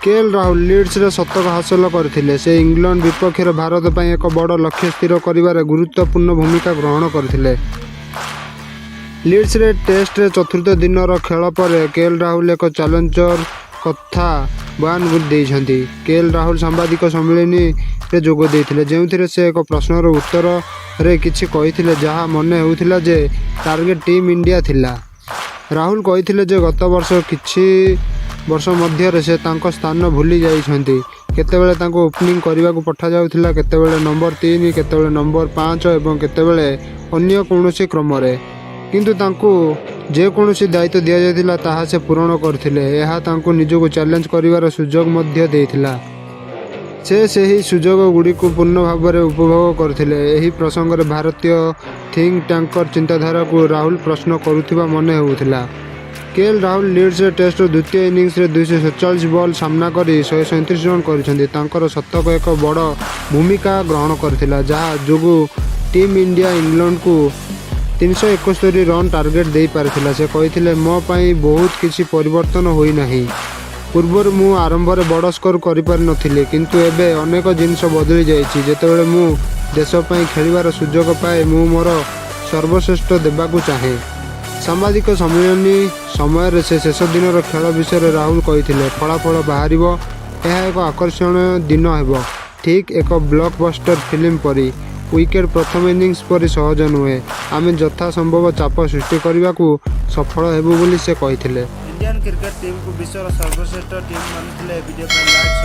KL Rahul ଲିଡ୍ସରେ ଶତକ ହାସଲ କରିଥିଲେ। ସେ ଇଂଲଣ୍ଡ ବିପକ୍ଷରେ ଭାରତ ପାଇଁ ଏକ ବଡ଼ ଲକ୍ଷ୍ୟ ସ୍ଥିର କରିବାରେ ଗୁରୁତ୍ୱପୂର୍ଣ୍ଣ ଭୂମିକା ଗ୍ରହଣ କରିଥିଲେ। ଲିଡ୍ସରେ ଟେଷ୍ଟରେ ଚତୁର୍ଥ ଦିନର ଖେଳ ପରେ କେଏଲ୍ ରାହୁଲ ଏକ ଚ୍ୟାଲେଞ୍ଜର କଥା ବୟାନ ଦେଇଛନ୍ତି। କେଏଲ୍ ରାହୁଲ ସାମ୍ବାଦିକ ସମ୍ମିଳନୀରେ ଯୋଗ ଦେଇଥିଲେ, ଯେଉଁଥିରେ ସେ ଏକ ପ୍ରଶ୍ନର ଉତ୍ତରରେ କିଛି କହିଥିଲେ ଯାହା ମନେ ହେଉଥିଲା ଯେ ଟାର୍ଗେଟ ଟିମ୍ ଇଣ୍ଡିଆ ଥିଲା। ରାହୁଲ କହିଥିଲେ ଯେ ଗତ ବର୍ଷ କିଛି ବର୍ଷ ମଧ୍ୟରେ ସେ ତାଙ୍କ ସ୍ଥାନ ଭୁଲି ଯାଇଛନ୍ତି। କେତେବେଳେ ତାଙ୍କୁ ଓପନିଂ କରିବାକୁ ପଠାଯାଉଥିଲା, କେତେବେଳେ ନମ୍ବର 3, କେତେବେଳେ ନମ୍ବର 5 ଏବଂ କେତେବେଳେ ଅନ୍ୟ କୌଣସି କ୍ରମରେ। କିନ୍ତୁ ତାଙ୍କୁ ଯେକୌଣସି ଦାୟିତ୍ୱ ଦିଆଯାଇଥିଲା, ତାହା ସେ ପୂରଣ କରିଥିଲେ। ଏହା ତାଙ୍କୁ ନିଜକୁ ଚ୍ୟାଲେଞ୍ଜ କରିବାର ସୁଯୋଗ ମଧ୍ୟ ଦେଇଥିଲା। ସେ ସେହି ସୁଯୋଗଗୁଡ଼ିକୁ ପୂର୍ଣ୍ଣ ଭାବରେ ଉପଭୋଗ କରିଥିଲେ। ଏହି ପ୍ରସଙ୍ଗରେ ଭାରତୀୟ ଥିଙ୍କ ଟ୍ୟାଙ୍କର ଚିନ୍ତାଧାରାକୁ ରାହୁଲ ପ୍ରଶ୍ନ କରୁଥିବା ମନେ ହେଉଥିଲା। କେଏଲ୍ ରାହୁଲ ଲିଡ୍ସରେ ଟେଷ୍ଟର ଦ୍ୱିତୀୟ ଇନିଂସରେ 247 ବଲ୍ ସାମ୍ନା କରି 137 ରନ୍ କରିଛନ୍ତି। ତାଙ୍କର ଶତକ ଏକ ବଡ଼ ଭୂମିକା ଗ୍ରହଣ କରିଥିଲା, ଯାହା ଯୋଗୁଁ ଟିମ୍ ଇଣ୍ଡିଆ ଇଂଲଣ୍ଡକୁ 371 ରନ୍ ଟାର୍ଗେଟ ଦେଇପାରିଥିଲା। ସେ କହିଥିଲେ, "ମୋ ପାଇଁ ବହୁତ କିଛି ପରିବର୍ତ୍ତନ ହୋଇନାହିଁ। ପୂର୍ବରୁ ମୁଁ ଆରମ୍ଭରେ ବଡ଼ ସ୍କୋର କରିପାରୁନଥିଲି, କିନ୍ତୁ ଏବେ ଅନେକ ଜିନିଷ ବଦଳି ଯାଇଛି। ଯେତେବେଳେ ମୁଁ ଦେଶ ପାଇଁ ଖେଳିବାର ସୁଯୋଗ ପାଏ, ମୁଁ ମୋର ସର୍ବଶ୍ରେଷ୍ଠ ଦେବାକୁ ଚାହେଁ।" ସାମ୍ବାଦିକ ସମ୍ମିଳନୀ ସମୟରେ ସେ ଶେଷ ଦିନର ଖେଳ ବିଷୟରେ ରାହୁଲ କହିଥିଲେ, "ଫଳାଫଳ ବାହାରିବ। ଏହା ଏକ ଆକର୍ଷଣୀୟ ଦିନ ହେବ, ଠିକ୍ ଏକ ବ୍ଲକବଷ୍ଟର ଫିଲ୍ମ ପରି। ୱିକେଟ୍ ପ୍ରଥମ ଇନିଂସ ପରି ସହଜ ନୁହେଁ। ଆମେ ଯଥା ସମ୍ଭବ ଚାପ ସୃଷ୍ଟି କରିବାକୁ ସଫଳ ହେବୁ" ବୋଲି ସେ କହିଥିଲେ। ଇଣ୍ଡିଆନ୍ କ୍ରିକେଟ୍ ଟିମ୍କୁ ବିଶ୍ୱର ସର୍ବଶ୍ରେଷ୍ଠ ଟିମ୍ ମାନିଥିଲେ। ଭିଡ଼ିଓ ପାଇଁ ଲାଇକ୍